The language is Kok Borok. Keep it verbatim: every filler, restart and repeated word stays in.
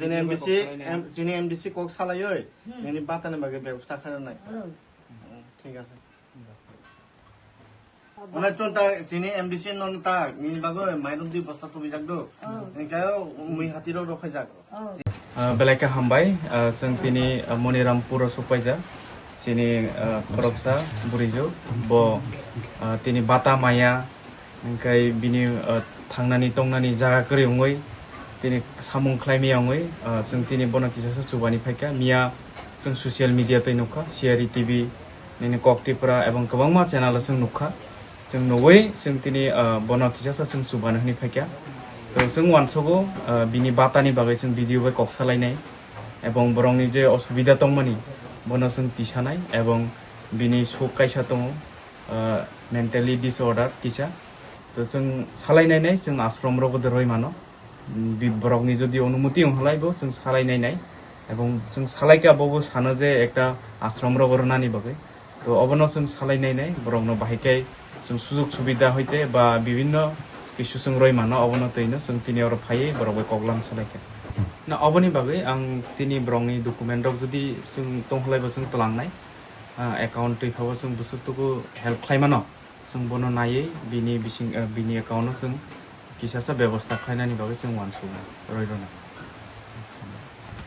Chini M D C, M-, chini M D C kok salaioi, nini batani bagwi bebosta khainai. Hmm. Hmm, thik ase. Onek chonta chini M D C no ta, nini bagwi mairum dui bosta tubijak do. Hmm. Engkhe mui hati rok rok phaijak. Hmm. Ah, belai khe hambai, ah, chwng tini, ah, Monirampur o sokpaijak. Chini, ah, khoroksa bwrwijo, bo, ah, tini bata maya, Hingkhe bini, uh, thangnani tongnani jaga kwrwi wngwi, tini samung khlaimaya wngwi, uh, chwng tini bono kisasa chubani phaikha. Miya chwng social media twi nukha, C R E T V, nini Kok Tipra, ebong kwbangma channel o chwng nukha. Chwng nugwi chwng tini, uh, bono kisasa chwng chubani hwnwi phaikha. To chwng uansugo, uh, bini batani bagwi chwng video bai kok salainai, ebong borokni je osubida tongmani, bono chwng tisanai, ebong bini suk kaisa tongo, uh, mentally disorder kisa. To chwng salai nainai, chwng ashram rogo de roi mano. Bi-, borokni jodi onumoti wng halai bo chwng salai nainai. Ebong chwng salai kha bobo sano je ekta ashram rogo rwnani bagwi. To obono chwng salai nainai, borokno bahai khe chwng sujog subida hoite ba bibinno kisu chwng roi mano, obono twino chwng tini oro phaiwi borok bai koklam salai kha. Na oboni bagwi ang tini borokni document rok jodi chwng tong halai bo chwng twlangnai. Ah, account twi phabo chwng bwswk tuku help khlai mano. Chwng bono naiwi bini bising, ah, bini account o chwng kisasa bebosta khlainani bagwi chwng uansuknai roi rwno.